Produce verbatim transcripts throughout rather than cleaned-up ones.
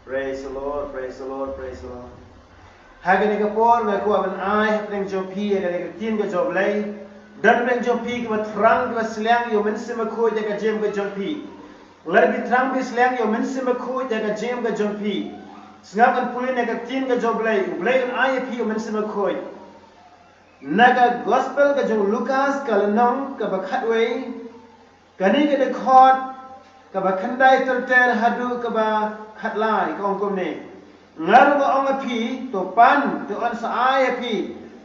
Praise the Lord, praise the Lord, praise the Lord. Ha kane ka por nga kwah ban ai hapdeng jong phi ïa kane ka ktien ka jong U Blei. Don hapdeng jong phi kiba thrang kiba sliang ïa U Mynsiem Bakhuid ïa ka jingim ka jong phi. Lada phi thrang phi sliang ïa U Mynsiem Bakhuid ïa ka jingim ka jong phi, sngap ban pule na ka ktien ka jong U Blei. U Blei un ai ïa phi U Mynsiem Bakhuid. Na ka gospel ka jong u Lukas ka lynnong kaba khatwei, kane ka dkhot kaba khyndai ter ter haduh kaba khatlai, ka ong kumne: Nga ruh nga ong ïa phi, to pan, to yn sa ai ïa phi;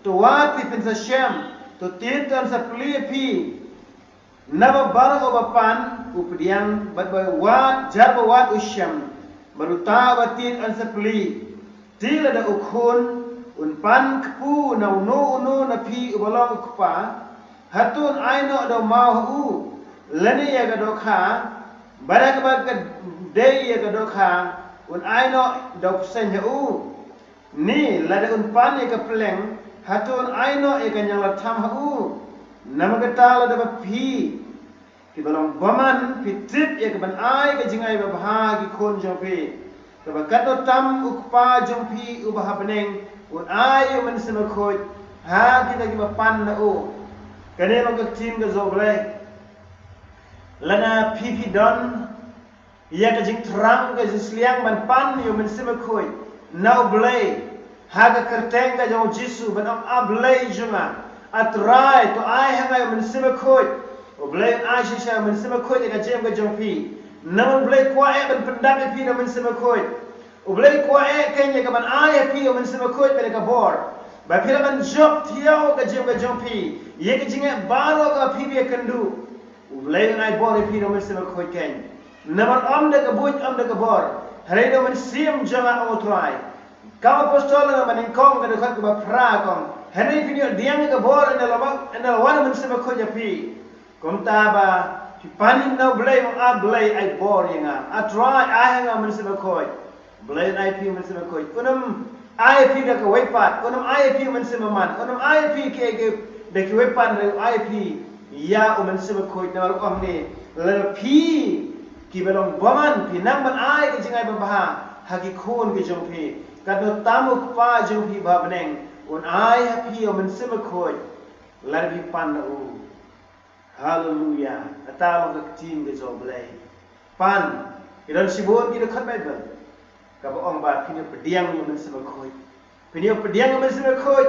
to wad, phin sa shem; to tied, to yn sa plie ïa phi. Naba baroh uba pan u pdiang, bad uba wad, jar ba wad u shem, bad uta uba tied yn sa plie. Te lada u khun un pan kpu na uno uno na phi uba long u kpa, hato un ai noh da u maw ha u, lane ïa ka dohkha? Bad ha kaba ka dei ïa ka dohkha, un ai noh da u bseiñ ha u? Ne lada un pan ïa ka pylleng, hato un ai noh ïa ka ñianglatham ha u? Namar kata, lada ba phi kiba long bymman phi tip ïa kaban ai ka jingai babha ha ki khun jong phi, kaba katno tam u Kpa jong phi uba ha bneng un ai ïa U Mynsiem Bakhuid ha kita kiba pan na u. Kane long ka ktien ka jong U Blei. Lada phi phi don ïa ka jingthrang ka jingsliang ban pan ïa U Mynsiem Bakhuid na U Blei ha ka kyrteng ka jong U Jisu, ban ong: A Blei jong nga, A Trai, to ai ha nga ïa U Mynsiem Bakhuid. U Blei un ai shisha U Mynsiem Bakhuid ïa ka jingim ka jong phi. Namar U Blei kwah eh ban pyndap ïa phi da U Mynsiem Bakhuid. U Blei kwah eh keiñ ïa kaban ai ha phi ïa U Mynsiem Bakhuid bad ïa ka bor, ba phi lah ban jop thiaw ka jingim ka jong phi ïa ka jingeh baroh kaba phi ïakynduh. U Blei un ai bor ïa phi da U Mynsiem Bakhuid keiñ. Namar ym da ka buit, ym da ka bor, hynrei da U Mynsiem jong nga, ong U Trai. Kam Apostol lynnong ba nyngkong ka dkhot kaba phra ka ong: Hynrei phin ïoh pdiang ïa ka bor ynda la wan, ynda la wan U Mynsiem Bakhuid ïa phi. Kumta ba phi pan na U Blei, ong: A Blei, ai bor ïa nga. A Trai, ai ha nga U Mynsiem Bakhuid. U Blei un ai phi U Mynsiem Bakhuid. Un ym ai phi da kawei pat, un ym ai phi U Mynsiem Bymman, un ym ai phi kiei kiei da kiwei pat, hynrei u ai phi ïa U Mynsiem Bakhuid. Namar u ong ne, lada phi kiba long bymman phi nang ban ai ka jingai babha ha ki khun ki jong phi, katno tam u Kpa jong phi ba ha bneng un ai ha phi ïa U Mynsiem Bakhuid lada phi pan na u. Haleluia. Kata long ka ktien ka jong U Blei. Pan. Ki don shibun ki dkhot Baibl kaba ong ba phin ïoh pdiang ïa U Mynsiem Bakhuid. Phin ïoh pdiang ïa U Mynsiem Bakhuid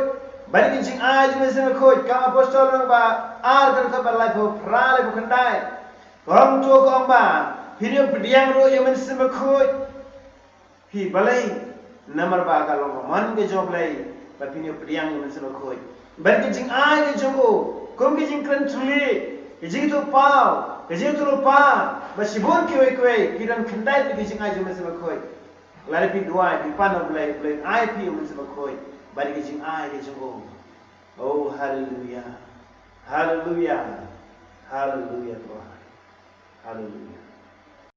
bad ki jingai jong U Mynsiem Bakhuid. Kam Apostol lynnong ba ar ka dkhot ba laiphew phra, laiphew khyndai. Ka ong to, ka ong ba phin ïoh pdiang ruh ïa U Mynsiem Bakhuid. Phi balei? Namar ba ka long ka mon ka jong U Blei ba phin ïoh pdiang ïa U Mynsiem Bakhuid bad ki jingai ki jong u, kum ki jingkren thylliej, ki jingïathuhpaw, ki jingïathuhlypa, bad shibun kiwei kiwei. Phi don khyndai tylli ki jingai jong U Mynsiem Bakhuid. Lada phi duwai, phi pan na U Blei, U Blei un ai phi U Mynsiem Bakhuid bad ki jingai ki jong u. Oh, haleluia. Haleluia. Haleluia, Tuhan. Haleluia.